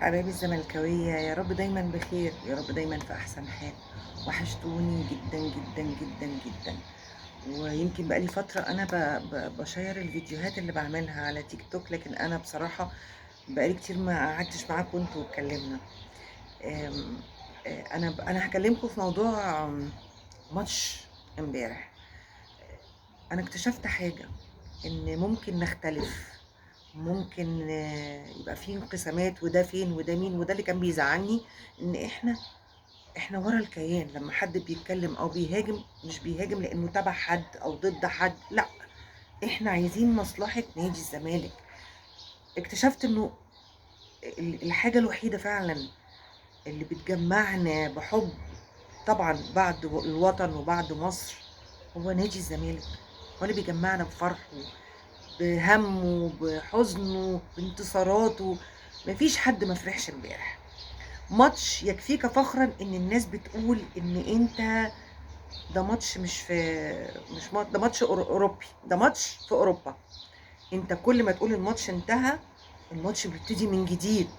حبايبي الزملكاوية، يا رب دايما بخير، يا رب دايما في أحسن حال. وحشتوني جدا جدا جدا جدا. ويمكن بقالي فترة أنا بشير الفيديوهات اللي بعملها على تيك توك، لكن أنا بصراحة بقالي كتير ما قعدتش معاكم انتوا واتكلمنا. أم، آه، أنا هكلمكم في موضوع ماتش امبارح. أنا اكتشفت حاجة، إن ممكن نختلف، ممكن يبقى في انقسامات، وده فين وده مين، وده اللي كان بيزعلني، إن إحنا ورا الكيان. لما حد بيتكلم أو بيهاجم، مش بيهاجم لأنه تبع حد أو ضد حد، لا، إحنا عايزين مصلحة نادي الزمالك. اكتشفت إنه الحاجة الوحيدة فعلا اللي بتجمعنا بحب طبعا بعد الوطن وبعد مصر هو نادي الزمالك، هو اللي بيجمعنا بفرحة، بهمه، بحزنه، بانتصاراته. مفيش حد ما فرحش امبارح. ماتش يكفيك فخرا ان الناس بتقول ان انت ده ماتش مش في، مش ده ماتش اوروبي، ده ماتش في اوروبا. انت كل ما تقول الماتش انتهى، الماتش بيبتدي من جديد.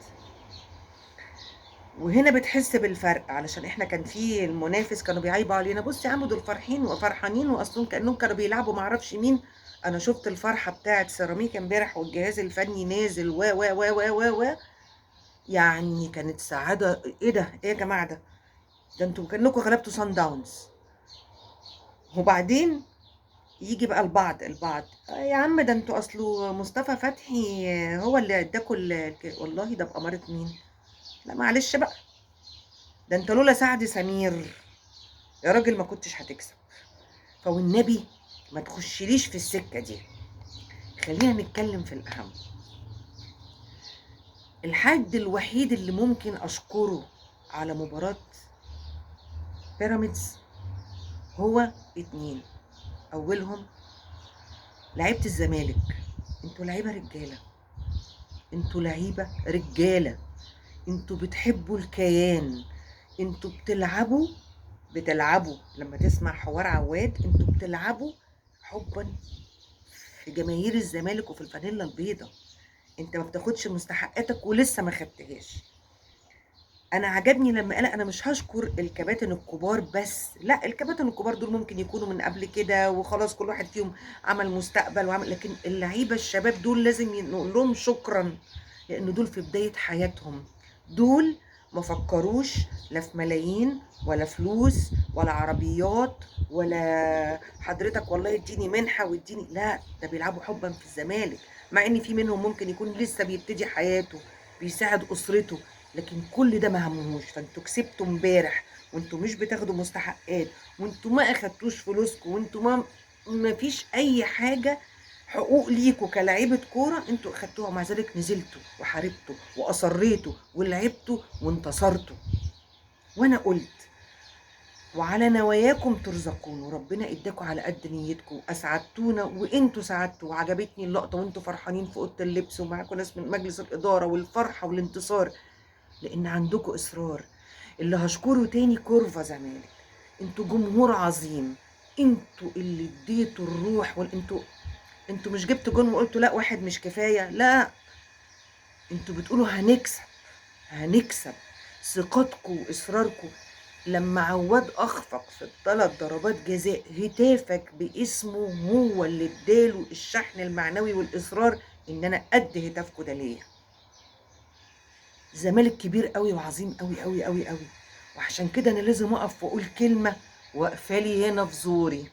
وهنا بتحس بالفرق، علشان احنا كان في المنافس كانوا بيعيبوا علينا، بص يا عم دول فرحين وفرحانين واصلهم كانهم كانوا بيلعبوا معرفش مين. انا شفت الفرحة بتاعت سيراميكا امبارح والجهاز الفني نازل و و و و و و، كانت سعادة. ايه ده؟ ايه يا جماعة ده؟ ده انتوا كانكم غلبتوا سان داونز. وبعدين يجي بقى البعض يا عم ده انتوا اصله مصطفى فتحي هو اللي اداكوا والله ده بأمارة مين؟ لا معلش بقى، ده انت لولا سعد سمير يا راجل ما كنتش هتكسب. فوالنبي ما تخشليش في السكة دي، خلينا نتكلم في الأهم. الحد الوحيد اللي ممكن أشكره على مباراة بيراميدز هو 2. أولهم لعيبة الزمالك، انتوا لعيبة رجالة، انتوا لعيبة رجالة، انتوا بتحبوا الكيان، انتوا بتلعبوا لما تسمع حوار عواد، انتوا بتلعبوا حبا في جماهير الزمالك وفي الفانيلا البيضة. انت ما بتاخدش مستحقاتك ولسه ما خدتهاش. انا عجبني لما قال انا مش هشكر الكباتن الكبار بس، لا، الكباتن الكبار دول ممكن يكونوا من قبل كده وخلاص كل واحد فيهم عمل مستقبل وعمل، لكن اللعيبة الشباب دول لازم نقول لهم شكرا، لان دول في بداية حياتهم، دول ما فكروش لا في ملايين ولا فلوس ولا عربيات ولا حضرتك والله اديني منحة واديني، لا، ده بيلعبوا حبا في الزمالك، مع ان في منهم ممكن يكون لسه بيبتدي حياته، بيساعد اسرته، لكن كل ده ما همهوش. فانتوا كسبتوا امبارح وانتوا مش بتاخدوا مستحقات، وانتوا ما اخدتوش فلوسكم، وانتوا ما فيش اي حاجة حقوق ليكوا كلاعيبة كورة انتوا اخدتوها، ومع ذلك نزلتوا وحاربتوا واصريتوا ولعبتوا وانتصرتوا. وانا قلت وعلى نواياكم ترزقون، وربنا اداكوا على قد نيتكم، اسعدتونا وانتوا سعدتوا، وعجبتني اللقطة وانتوا فرحانين في اوضة اللبس ومعاكم ناس من مجلس الادارة والفرحه والانتصار، لان عندكم اصرار. اللي هشكره تاني كورفا زمالك، انتوا جمهور عظيم، انتوا اللي اديتوا الروح، وانتوا مش جبتوا جون وقلتوا لا واحد مش كفاية، لا، انتوا بتقولوا هنكسب هنكسب. ثقتكم واصراركم. لما عواد اخفق في الثلاث ضربات جزاء، هتافك باسمه هو اللي اداله الشحن المعنوي والاصرار ان انا قد هتافكوا ده ليا. الزمالك كبير قوي وعظيم قوي قوي قوي قوي، وعشان كده انا لازم اقف واقول كلمة واقفة لي هنا في زوري.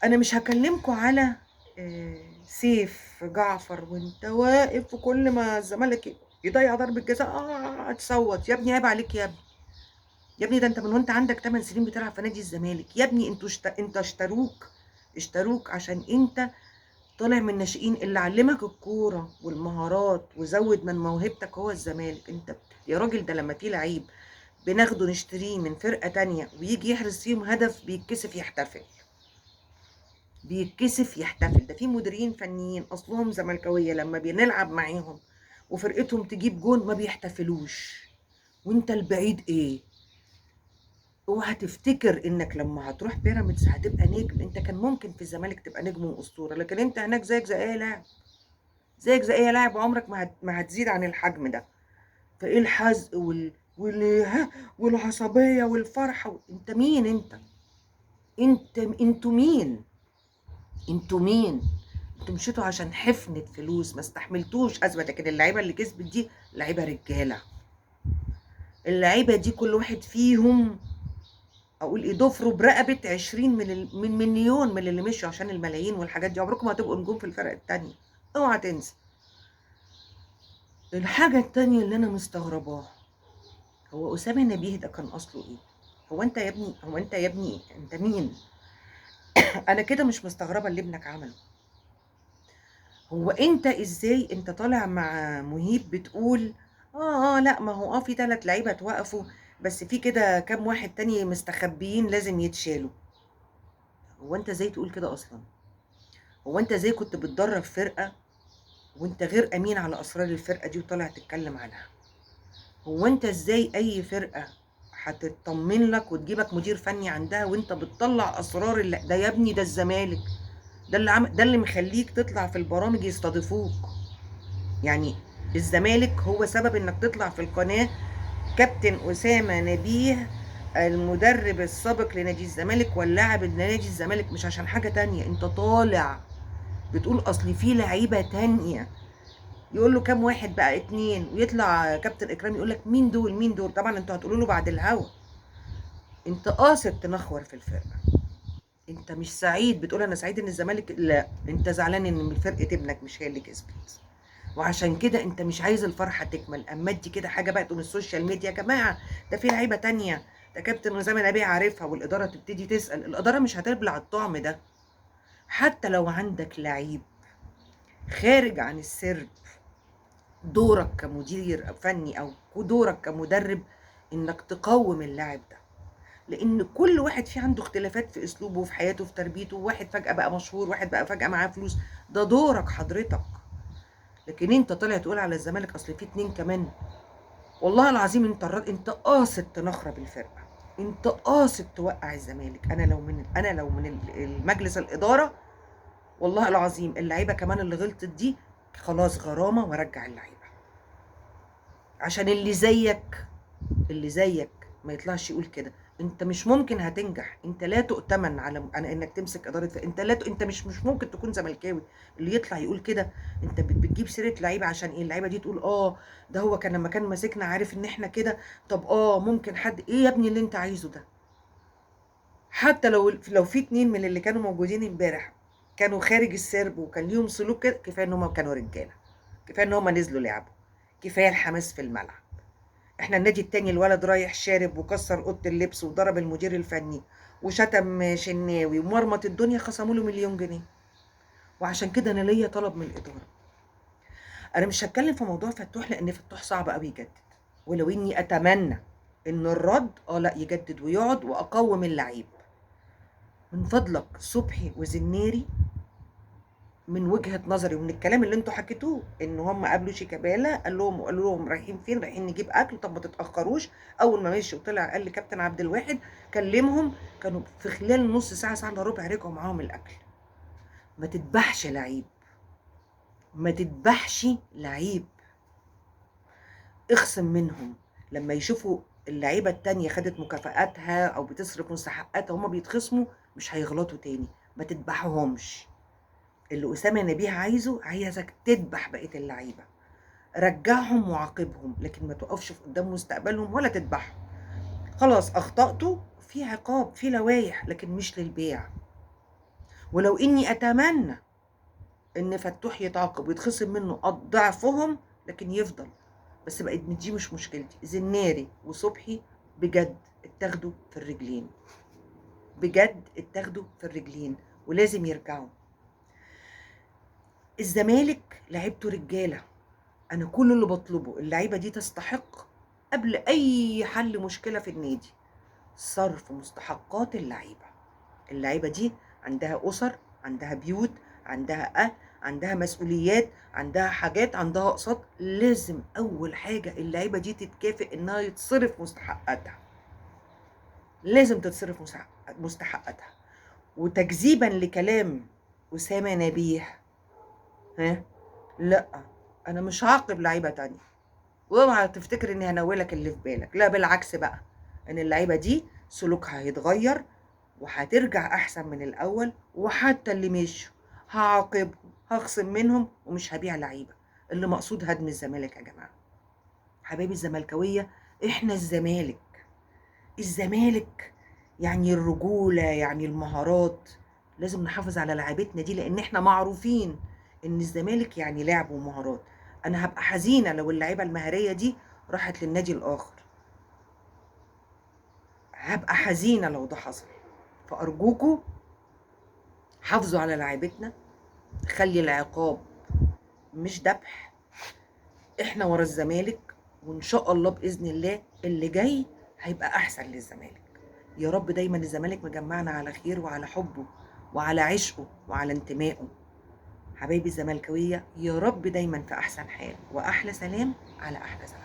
انا مش هكلمكم على سيف جعفر وانت واقف وكل ما الزمالك يضيع ضربه جزاء تصوت يا ابني، عيب عليك يا ابني، يا ابني ده انت من وانت عندك 8 سنين بتلعب في نادي الزمالك يا ابني. انتوا انت اشتروك عشان انت طالع من الناشئين، اللي علمك الكورة والمهارات وزود من موهبتك هو الزمالك. انت يا راجل ده لما في لعيب بناخده نشتريه من فرقه تانية ويجي يحرز فيهم هدف بيتكسف يحتفل، بيتكسف يحتفل. ده في مديرين فنيين اصلهم زملكاويه لما بنلعب معاهم وفرقتهم تجيب جون ما بيحتفلوش، وانت البعيد ايه؟ اوعى تفتكر انك لما هتروح بيراميدز هتبقى نجم. انت كان ممكن في الزمالك تبقى نجم واسطوره، لكن انت هناك زيك زي اي لاعب، زيك زي اي لاعب، عمرك ما هتزيد عن الحجم ده. فايه الحزق وال والعصبية والفرحه؟ انت مين؟ انت انت انتوا مين؟ انتوا مين؟ انتوا مشيتوا عشان حفنة فلوس، ما استحملتوش ازمة. لكن اللعيبة اللي كسبت دي لعيبة رجاله، اللعيبة دي كل واحد فيهم اقول ايه، ضفره برقبه 20 من مليون من اللي مشوا عشان الملايين والحاجات دي. عمركم ما هتبقوا نجوم في الفرق التانية، اوعى تنسى. الحاجة التانية اللي انا مستغرباها، هو اسامه نبيه ده كان اصله ايه؟ هو انت يا ابني، هو انت يا ابني، انت مين؟ انا كده مش مستغربه اللي ابنك عمله. هو انت ازاي انت طالع مع مهيب بتقول لا ما هو في 3 لعيبة اتوقفوا، بس في كده كام واحد تاني مستخبيين لازم يتشالوا. هو انت ازاي تقول كده اصلا؟ هو انت ازاي كنت بتدرب فرقه وانت غير امين على اسرار الفرقة دي وطالع تتكلم عنها؟ هو انت ازاي اي فرقه هتطمن لك وتجيبك مدير فني عندها وانت بتطلع اسرار اللي ده؟ يا ابني ده الزمالك، ده اللي ده اللي مخليك تطلع في البرامج يستضيفوك. يعني الزمالك هو سبب انك تطلع في القناة. كابتن أسامة نبيه المدرب السابق لنادي الزمالك واللاعب لنادي الزمالك، مش عشان حاجة تانية. انت طالع بتقول اصل في لعيبة تانية، يقول له كام واحد بقى؟ 2. ويطلع كابتن إكرامي يقول لك مين دول مين دول؟ طبعا انتوا هتقولوا له بعد الهوا. انت قاصد تنخور في الفرقة، انت مش سعيد بتقول انا سعيد ان الزمالك، لا انت زعلان ان فرقة ابنك مش هي اللي كسبت، وعشان كده انت مش عايز الفرحة تكمل. اما ادي كده حاجة بقى تقوم ال social media، يا جماعة ده في لعيبة تانية، ده كابتن أسامة نبيه عارفها، والإدارة تبتدي تسأل. الإدارة مش هتبلع الطعم ده. حتى لو عندك لعيب خارج عن السرب، دورك كمدير فني او دورك كمدرب انك تقوم اللاعب ده، لان كل واحد فيه عنده اختلافات في اسلوبه وفي حياته وفي تربيته. واحد فجأة بقى مشهور، واحد بقى فجأة معاه فلوس، ده دورك حضرتك. لكن انت طالع تقول على الزمالك اصل في 2 كمان، والله العظيم انت قاصد تنخرب الفرقة، انت قاصد توقع الزمالك. انا لو من المجلس الادارة، والله العظيم اللعيبة كمان اللي غلطت دي خلاص غرامة وارجع اللعيبة، عشان اللي زيك ما يطلعش يقول كده. انت مش ممكن هتنجح، انت لا تؤتمن على انك تمسك ادارة فرقه، انت لا انت مش ممكن تكون زملكاوي اللي يطلع يقول كده. انت بتجيب سيره لعيبة عشان ايه؟ اللعيبة دي تقول ده هو كان لما كان ماسكنا عارف ان احنا كده، طب ممكن حد ايه يا ابني اللي انت عايزه ده؟ حتى لو في 2 من اللي كانوا موجودين امبارح كانوا خارج السرب وكان ليهم سلوك كده، كفاية ان هم كانوا رجاله، كفاية ان هم نزلوا لعبوا، كفاية الحماس في الملعب. احنا النادي التاني الولد رايح شارب وكسر اوضة اللبس وضرب المدير الفني وشتم شناوي ومرمط الدنيا، خصموا له 1,000,000 جنيه. وعشان كده انا ليا طلب من الادارة، انا مش هتكلم في موضوع فتوح لان فتوح صعب قوي يجدد، ولو اني اتمنى ان الرد لا يجدد ويقعد واقوم اللعيب. من فضلك صبحي وزنيري، من وجهة نظري ومن الكلام اللي انتوا حكيتوه ان هم قابلوا شيكابالا، قالوا لهم رايحين فين؟ رايحين نجيب اكل، طب ما تتاخروش. اول ما مشي وطلع قال لكابتن عبد الواحد كلمهم، كانوا في خلال نص ساعة، ساعة الا ربع رجعوا معاهم الاكل. ما تذبحش لعيب، ما تذبحش لعيب، اخصم منهم. لما يشوفوا اللعيبة التانية خدت مكافآتها او بتصرف مستحقاتها هما بيتخصموا، مش هيغلطوا تاني. ما تذبحهمش. اللي أسامة نبيه عايزه، عايزك تذبح بقية اللعيبة، رجعهم وعاقبهم، لكن ما تقفش في قدام مستقبلهم ولا تذبحهم. خلاص أخطأتوا، في عقاب، في لوايح، لكن مش للبيع. ولو إني أتمنى إن فتوح يتعاقب ويتخصم منه ضعفهم، لكن يفضل. بس بقت دي مش مشكلتي. زناري وصبحي بجد اتاخدوا في الرجلين، بجد اتاخدوا في الرجلين، ولازم يرجعوا. الزمالك لعيبته رجاله، انا كل اللي بطلبه اللعيبة دي تستحق قبل اي حل مشكلة في النادي صرف مستحقات اللعيبة. اللعيبة دي عندها اسر، عندها بيوت، عندها اهل، عندها مسؤوليات، عندها حاجات، عندها اقساط. لازم اول حاجة اللعيبة دي تتكافئ انها يتصرف مستحقاتها، لازم تتصرف مستحقاتها. وتكذيبا لكلام اسامه نبيه، ها، لا انا مش هعاقب لعيبة تانية. واوعى تفتكر اني هنولك اللي في بالك، لا بالعكس بقى، ان اللعيبة دي سلوكها هيتغير وهترجع احسن من الاول، وحتى اللي مشوا هعاقبهم، هخصم منهم، ومش هبيع لعيبة. اللي مقصود هدم الزمالك يا جماعة. حبايبي الزملكاويه، احنا الزمالك، الزمالك يعني الرجولة، يعني المهارات. لازم نحافظ على لعيبتنا دي، لان احنا معروفين ان الزمالك يعني لعب ومهارات. انا هبقى حزينة لو اللعيبة المهاريه دي راحت للنادي الاخر، هبقى حزينة لو ده حصل. فارجوكوا حافظوا على لعيبتنا، خلي العقاب مش ذبح. احنا ورا الزمالك، وان شاء الله باذن الله اللي جاي هيبقى احسن للزمالك. يا رب دايما الزمالك مجمعنا على خير وعلى حبه وعلى عشقه وعلى انتمائه. حبايبي الزملكاويه، يا رب دايما في احسن حال، واحلى سلام على احلى زمالك.